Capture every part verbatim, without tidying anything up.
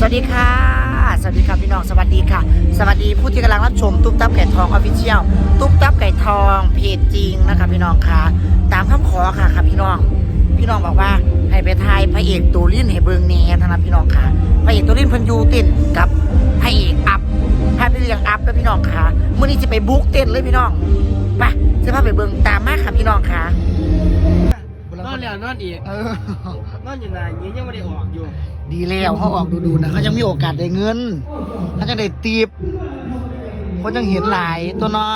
สวัสดีค่ะ สวัสดีค่ะพี่น้อง สวัสดีค่ะ สวัสดีผู้ที่กำลังรับชมตุ๊บตับไก่ทอง Official ตุ๊บตับไก่ทองเพจจริงนะคะพี่น้องค่ะ ตามคำขอค่ะค่ะพี่น้อง พี่น้องบอกว่าให้ไปถ่ายพระเอกโตลินให้เบิ่งแหน่ท่านนะพี่น้องค่ะ พระเอกโตลินเพิ่นอยู่เต็นท์กับพระเอกอัพ พระพี่เลี้ยงอัพแล้วพี่น้องค่ะ มื้อนี้จะไปบุกเต็นท์เลยพี่น้อง ไป จะพาไปเบิ่ง ตามมาค่ะพี่น้องค่ะ นอนแล้วนอนอีก เออ นอนอยู่นานนี้ยังไม่ได้ออกอยู่ ดีแล้วเขาออกดูๆนะเขายังมีโอกาสได้เงินเขาจะได้ติปเขาจังเห็นหลายตัวเนาะ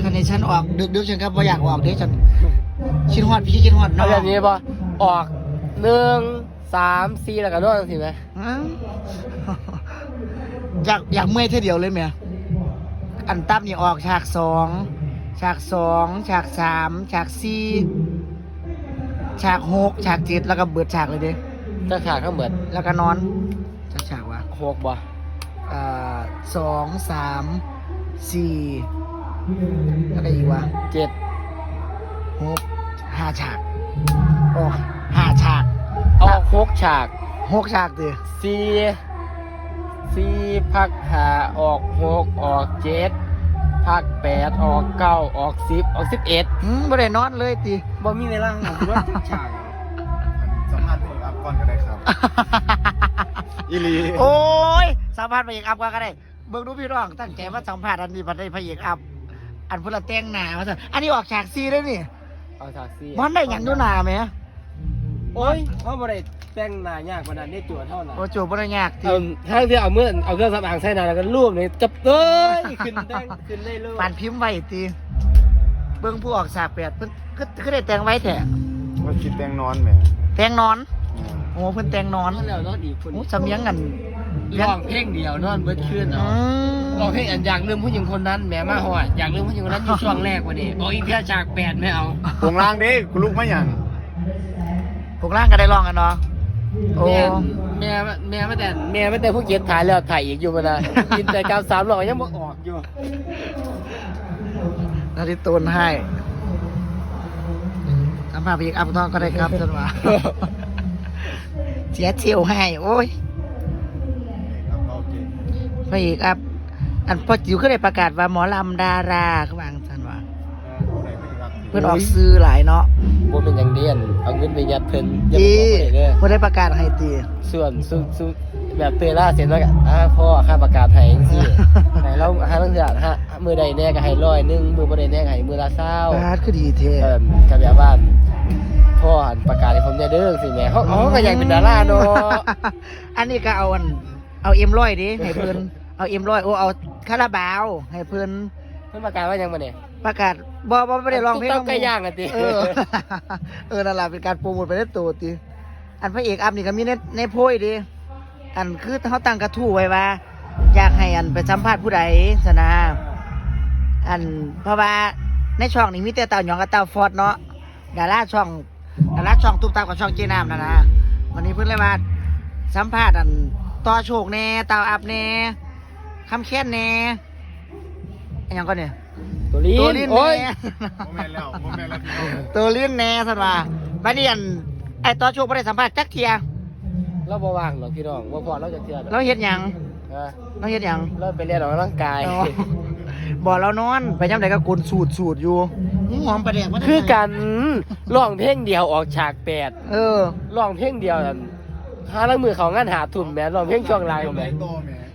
คันในฉันออกดึกๆฉันก็บ่อยากออกเด้ฉันคิดฮอดพี่คิดฮอดน้องเอาแบบนี้ป่ะออกหนึ่งสามสี่แล้วก็นอนสิไหมฮะอยากอยากเมื่อยเท่าเดียวเลยแหมอันตับนี่ออกฉากสองฉากสองฉากสามฉากสี่ ฉากหกฉากเจ็ดแล้วก็เบิดฉากเลยเด้จักฉากทั้งเบิดแล้วก็นอนจักฉากวะหกบ่อ่าสองสามสี่แล้วก็อีกวะเจ็ดหกห้าฉากออกห้าฉากออกหกฉากหกฉากติสี่สี่พักห้าออกหกออกเจ็ดพักแปดออกเก้าออกสิบออกสิบเอ็ดอืมบ่ได้นอนเลยติ บ่มีเวลาของรถจักฉากสัมภาษณ์พี่อัพก่อนก็ได้ครับอีหลีโอ้ยสัมภาษณ์พระเอกอัพก่อนก็ได้เบิ่งดูพี่น้องตั้งใจมาสัมภาษณ์อันนี้พันได้พระเอกอัพอันพุทธแต่งหน้ามาสั่นอันนี้ออกฉากสี่แล้วนี่เอาฉากสี่มันได้หยังดูหน้าไหมโอ้ยเขาบ่ได้แต่งหน้ายากกว่านั้นได้จวดเท่านั้นโอ้จวดบ่ได้ยากจริงทั้งที่เอาเมื่อเอาเครื่องสำอางใส่หน้าแล้วก็รูปนี่จับเอ้ยขึ้นแต่งขึ้นได้เลยปานพิมพ์ไว้ตีเบิ่งผู้ออกฉากแปดเพิ่น คือคือได้แต่งไว้แท้ว่าคิดแต่งนอนแหมแต่งนอนโอ้เพิ่นแต่งนอนแล้วนอนอีกคนโอ้สำเนียงกันร้องเพลงเดียวนอนเบิดคืนเอาร้องเพลงอันอยากลืมผู้หญิงคนนั้นแหมมาฮอดอยากลืมผู้หญิงคนนั้นอยู่ช่วงแรกวันนี้ออกอีกเพียฉากแปดไม่เอาตรงล่างเด้กูลุกมาอย่างพวกล่างก็ได้ร้องกันเนาะโอ้แม่แม่แม่มาแต่แม่มาแต่ผู้เก็บถ่ายแล้วถ่ายอีกอยู่มานะกินแต่กาวสามร้อยยังบ่ออกอยู่ นาริโตนให้ทำภาพอีกอัพน้องก็ได้ครับท่านว่าเสียเที่ยวให้โอ้ยพระเอกอัพอันพ่อจิ๋วก็ได้ประกาศว่าหมอลำดาราคือวางท่านว่าเพื่อนออกซื้อหลายเนาะบ่เป็นอย่างเดียนเอาเงินไปยัดเพิ่นดีเพื่อได้ประกาศให้ตีส่วนสุดแบบเตยล่าเสร็จแล้วก็อ่าพ่อค่าประกาศให้จังซี่ให้เราหาเรื่องเถื่อนฮะ มื้อใดแน่ก็ให้ร้อยหนึ่งมื้อบ่ได้แน่ก็ให้มื้อละซาวบาทคือดีแท้เอิ่มก็แบบว่าพ่อหันประกาศให้ผมแน่เด้อสิแหม่เขาเขาก็อยากเป็นดาราเนาะอันนี้ก็เอาอันเอาเอ็มร้อยดิให้เพิ่นเอาเอ็มร้อยโอ้เอาคาราบาวให้เพิ่นเพิ่นประกาศว่าหยังบ่เนี่ยประกาศบ่บ่บ่ได้ร้องเพลงตุ๊กตาไก่ย่างอะติเออเออนั่นล่ะเป็นการโปรโมทไปในตัวติอันพระเอกอัพนี่ก็มีในในโพยเด้ อันคือเขาตั้งกระทู้ไว้ว่า อยากให้อันไปสัมภาษณ์ผู้ใดสนะอันเพราะว่าในช่องนี้มีแต่เต้าหยองกับเต้าฟอดเนาะดาราช่องดาราช่องตุ๊บตับกับช่องเจน้ำนะนะวันนี้เพิ่นเลยว่าสัมภาษณ์อันต่อโชคแน่เต้าอัพแน่คำแค้นแน่อันหยังก็เนี่ยตัวลินตัวลินโอ้ยแน่โมเมนแล้วโมเมนแล้วพี่น้องตัวลินแน่สันว่าบัดนี้อันไอ้ต่อโชคบ่ได้สัมภาษณ์จักเทีย เราบ่ว่างดอกพี่น้องบ่พอเราจะเทื่อดอกเราเฮ็ดหยังฮะเราเฮ็ดหยังเราไปเรียนออกกำลังกายบ่เรานอนไปยามใดก็กลนสูดสูดอยู่หอมประแดกคือกันร้องเพลงเดียวออกฉากแปดเออร้องเพลงเดียวนั่นหาลางมือเขางานหาทุ่มแหมร้องเพลงช่วงหลังแหม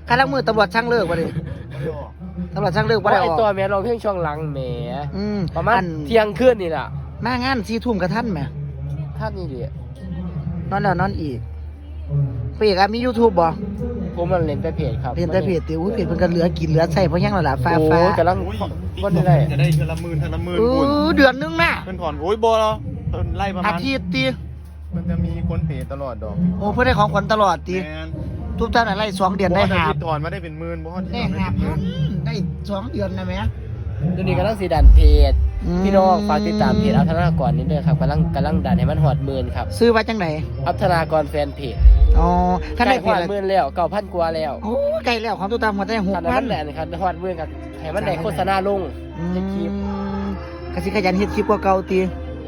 คันละมื้อตำรวจสั่งเลิกบ่ดิตำรวจสั่งเลิกบ่ได้ออกไอ้ตัวแม่ร้องเพลงช่วงหลังแหมอืมประมาณอันเที่ยงคืนนี่ล่ะมางานสี่ทุ่มก็ทันแหมทันนี่ดินอนแล้วนอนอีกพระเอกอะมียูทูบบ่ผมมันเล่นแต่เพจครับเล่นแต่เพจติอุ้ยเพจเพิ่นก็เหลือกินเหลือใช้เพราะยังล่ะล่ะฟ้าโอ้ฟ้ายกำลังโอ้ยวันนี้ได้จะได้เทื่อละหมื่นเทื่อละหมื่นเออบุญเดือนนึงน่ะเพิ่นถอนโอ้ยบ่เพิ่นไล่ประมาณอาทิตย์ติ มันจะมีคนเป๋ตลอดดอกโอ้เพื่อนได้ของขวัญตลอดติแม่นทุกท่านอะไรสองเดือนได้หาบถอนมาได้เป็นหมื่นบ่ฮอดได้หาบได้สองเดือนนะแม่ตัวนี้กำลังสีดันเพจพี่น้องฝากติดตามเพจอัพธนากรนิดนึงครับกำลังกำลังดันให้มันฮอดหมื่นครับซื้อว่าจังไหนอัพธนากรแฟนเพจอ๋อท่านได้ฮอดหมื่นแล้วเก้าพันกว่าแล้วโอ้ใกล้แล้วของตุ๊กตาหัวใจหกพันแหละครับฮอดหมื่นกับให้มันได้โฆษณาลงอืม ขยันเฮ็ดคลิปกว่าเก่าติ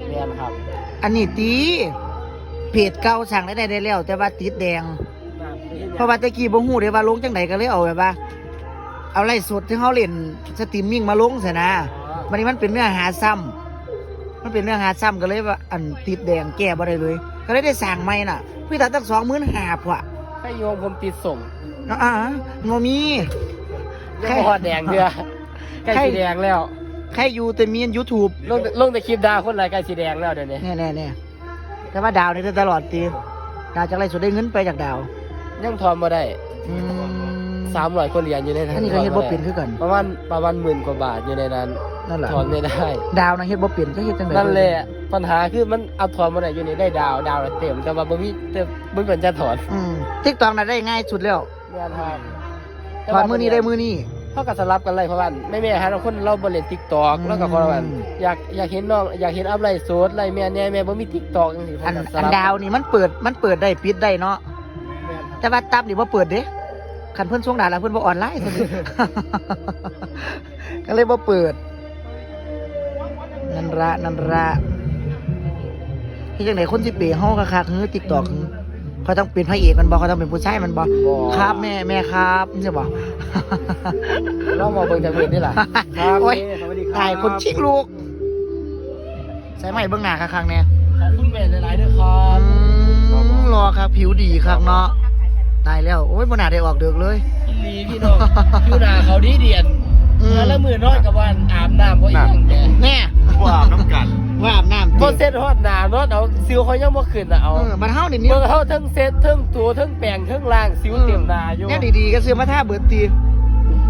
แม่นครับ อันนี้ติเพจเก่าสร้างรายได้ได้แล้ว แต่ว่าติดแดง เพราะว่าแต่กี้บ่ฮู้เด้ว่าลงจังใด๋ ก็เลยเอาแบบว่า เอาไลฟ์สดที่เฮาเล่นสตรีมมิ่งมาลงซั่นนะ บัดนี้มันเป็นเนื้อหาซ้ำ มันเป็นเนื้อหาซ้ำ ก็เลยว่าอันติดแดงแก้บ่ได้เลย ก็เลยได้สร้างใหม่น่ะ มีแต่ตั้ง สองหมื่นห้าพัน พวก ใครโยงผมติดส่ง อ่า บ่มี ยังบ่ฮอดแดงเทื่อ ใกล้สิแดงแล้ว ใครอยู่แต่มี YouTube ลง ลงแต่คลิปด่าคนหลาย ใกล้สิแดงแล้วเดี๋ยวนี้ แน่ๆๆ แต่ว่าดาวนี่ได้ตลอดติ ดาวจากไลฟ์สดได้เงินไปจากดาว ยังถอนบ่ได้ อืม สามร้อยกว่าเหรียญอยู่ในนั้น อันนี้ก็เฮ็ดบ่เป็นคือกัน ประมาณ ประมาณหมื่นกว่าบาทอยู่ในนั้น นั่นแหละ ถอนไม่ได้ ดาวนะเฮ็ดบ่เป็น จะเฮ็ดจังใด๋ นั่นแหละ ปัญหาคือมันเอาถอนบ่ได้อยู่นี่ ได้ดาว ดาวละเต็ม แต่ว่าบ่มี แต่บ่มีปัญญาถอน อืม TikTok น่ะได้ง่ายสุดแล้ว แม่นครับ ถอนมื้อนี้ได้มื้อนี้ เฮาก็สลับกันเลย เพราะว่าแม่ๆ หาลางคนลาวบ่เล่น TikTok อืม ลาวก็ขอว่า อยาก อยากเห็นน้อง อยากเห็นอัพไลฟ์สด ไลฟ์แม่แหน่ แม่บ่มี TikTok จังซี้ อัน เฮาก็สลับ อันดาวนี่มันเปิด มันเปิดได้ปิดได้เนาะ แม่นครับ แต่ว่าตับนี่บ่เปิดเด้ คันเพิ่นส่งหน้าแล้วเพิ่นบ่ออนไลน์ซั่นเด้ ก็เลยบ่เปิด นั่นละ นั่นละ เฮ็ดจังใด๋ คนสิเปย์เฮาคักๆ หือ TikTok หือ เขาต้องเป็นพระเอกมันบ่ เขาต้องเป็นผู้ชายมันบ่ บ่ ครับแม่ แม่ครับ จังซี้บ่ ลองมาเบิ่งจักมื้อนี่ล่ะ ครับ โอ๊ย แม่ สวัสดีครับ ตาย คนชิงลูก ใส่ไมค์เบิ่งหน้าคักๆ แน่ ขอบคุณแม่หลายๆ เด้อครับ อืม หล่อคัก ผิวดีคักเนาะ ตายแล้ว โอ๊ย บ่น่าได้ออกเดิกเลย อีหลีพี่น้อง ผิวหน้าเขาดีเดียน อืม แต่ละมื้อนอนกับว่าอาบน้ำบ่อีหยังแหม แน่ บ่อาบน้ำกัน บ่อาบน้ำติ บ่เซ็ตฮอดหน้านอนเอา สิวเขายังบ่ขึ้นน่ะเอา เออ บัดเฮานี่มี เบิ่งเฮาทั้งเซ็ตทั้งตัวทั้งแปรงทั้งล้างสิวเต็มหน้าอยู่ แนวดีๆ ก็ซื้อมาทาเบิดติ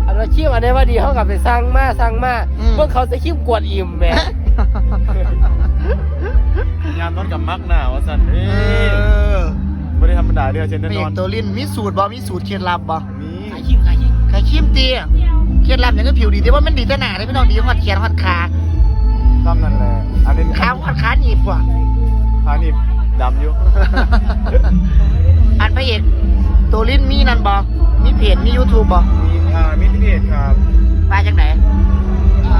อันว่าครีมอันใด๋ว่าดีเฮาก็ไปสั่งมา สั่งมา อืม เบิ่งเขาใส่ครีมกวดอิ่มแหม ยามนอนกับมักหน้าว่าซั่น เอ้ย เออ บ่ได้ธรรมดาเด้อ เช่นแน่นอน พระเอกโตลิน มีสูตรบ่ มีสูตรเคล็ดลับบ่ มี ขายครีม ขายครีม ขายครีมติ เคล็ดลับหยังคือผิวดี แต่ว่ามันดีแต่หน้าเด้พี่น้อง ดีฮอดแขนฮอดขา ซ้ำนั่นแหละ อันนี้ ขาฮอดขาหนีบว่ะ ขาหนีบดำอยู่ อันพระเอกโตลินมีนั่นบ่ มีเพจ มี YouTube บ่ มี อ่า มีเพจครับ ว่าจังใด๋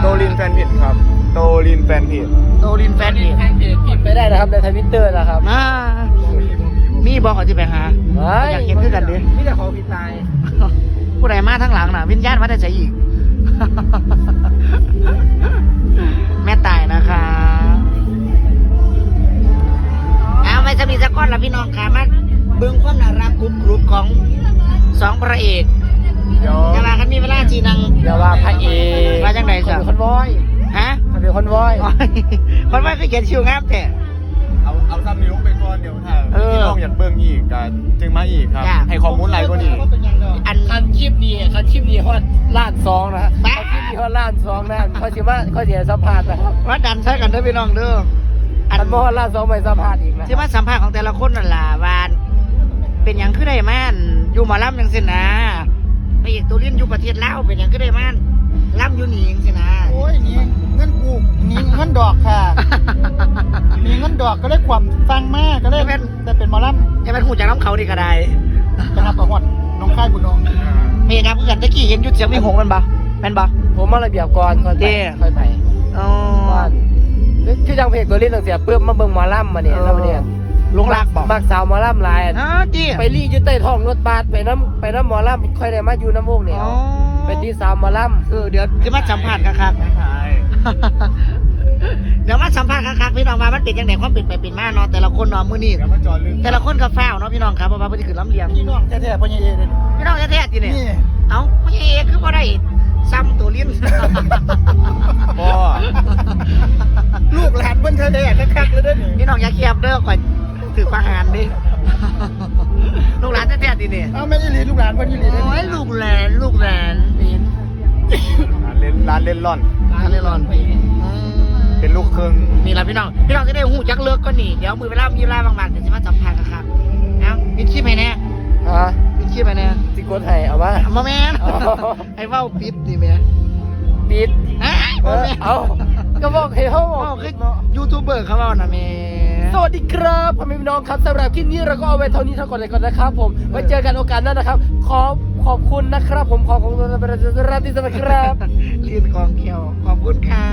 โตลินแฟนเพจครับ โตลินแฟนเพจ โตลินแฟนเพจ แฟนเพจพิมพ์ไปได้นะครับ ใน Twitter นะครับ อ่า มีบ่ ขอสิไปหา เฮ้ย อยากเห็นคือกันเด้ มีแต่ของผิดตาย ผู้ใด๋มาทางหลังน่ะ วิญญาณมาแต่ไสอีก แม่ตายนะคะ เอาไว้จะมีสักก้อนละพี่น้องค่ะ มาเบิ่งความน่ารักกรุบกรุบของสองพระเอก เดี๋ยว แต่ว่าคันมีเวลาสินั่ง เดี๋ยวว่าพระเอก ว่าจังใด๋ซะ เขาเป็นคอนวอย ฮะ เขาเป็นคอนวอย คอนวอยคือเขียนชื่องามแท้ เอา เอาซ้ำนี้ลงไปก่อน เดี๋ยวถ้า เออ พี่น้องอยากเบิ่งอีกก็จึงมาอีกครับ จ้ะ ให้ข้อมูลหลายกว่านี้ อัน คันคลิปนี้ คันคลิปนี้ฮอดล้านสองนะ ป๊าด คันคลิปนี้ฮอดล้านสองนะ เขาสิมา เขาสิให้สัมภาษณ์นะครับ มาดันใส่กันเด้อพี่น้องเด้อ อัน คันบ่ฮอดล้านสองไปสัมภาษณ์อีกนะ สิมาสัมภาษณ์ของแต่ละคนนั่นล่ะ ว่าเป็นหยังคือได้มาอยู่หมอลำจังซี่นะ พระเอกโตลินอยู่ประเทศลาว เป็นหยังคือได้มาลำอยู่นี่จังซี่นะ โอ้ย หนีเงินกู้ หนีเงินดอกค่ะ หนีเงินดอกก็เลยขวมตังมา ก็เลย จะเป็น ได้เป็นหมอลำ จะเป็นฮู้จักนำเขานี่ก็ได้ ก็นับประฮอดหนองคายบุญน้อง พระเอกงามคือกัน ตะกี้เห็นอยู่เสียงวิหกแม่นบ่ แม่นบ่ ผมมาระเบียบก่อน ค่อยไป เด้ ค่อยไป อ๋อ บ้าน คือ คือจังพระเอกโตลินตั้งแต่ปึ๊บมาเบิ่งหมอลำมาเนี่ย เออ แล้วมาเนี่ย หลงรักบ่ มักสาวหมอลำหลาย อ๋อ ติ ไปรีอยู่ใต้ท้องรถบัส ไปนำ ไปนำหมอลำ ค่อยได้มาอยู่นำวงเนี่ย อ๋อ ไปติดสาวหมอลำ เออ เดี๋ยวจะมาสัมภาษณ์คักๆ เดี๋ยวมาสัมภาษณ์คักๆ พี่น้องว่ามันเป็นจังใด๋ ความเป็นไปเป็นมาเนาะ แต่ละคนเนาะ มื้อนี้ เดี๋ยวมาเจาะลึก แต่ละคนก็ฟ้าวเนาะพี่น้องครับ เพราะว่าเพิ่นสิขึ้นลำเลียง พี่น้องแท้ๆ พ่อใหญ่เอเด้ พี่น้องแท้ๆ ติเนี่ย นี่ เอ้า พ่อใหญ่เอคือบ่ได้ซ้ำโตลิน บ่ ลูกหลานเพิ่นแท้ๆ คักๆ เลยเด้อนี่ พี่น้องอย่าเคียบเด้อ ข่อยถือประหารเด้ ลูกหลานแท้ๆ ติเนี่ย เอ้า แม่นอีหลี ลูกหลานเพิ่นอีหลีเด้อ โอ้ย ลูกหลาน ลูกหลาน หลานเล่น หลานเล่นร่อน หลานเล่นร่อน อืม เป็นลูกครึ่ง นี่ล่ะพี่น้อง พี่น้องจะได้ฮู้จักเลิกก็นี่ เดี๋ยวมื้อเวลามีเวลาว่างๆ เดี๋ยวสิมาสัมภาษณ์คักๆ เอ้า ปิดคลิปให้แน่ ฮะ ปิดคลิปให้แน่ สิกดให้ เอามา บ่แม่น อ๋อ ให้เว้าปิดนี่แม่ ปิด ฮะ เออ บ่แม่น เอ้า ก็บอกให้เฮาบอก เว้าคือยูทูบเบอร์เขาเว้าน่ะแม่ สวัสดีครับ พ่อแม่พี่น้องครับ สำหรับคลิปนี้เราก็เอาไว้เท่านี้เท่าก่อนเลยก่อนนะครับผม ไว้เจอกันโอกาสหน้านะครับ ขอขอบคุณนะครับผม ขอขอบคุณราตรีสวัสดิ์ครับ รีดของเขียว ขอบคุณค่ะ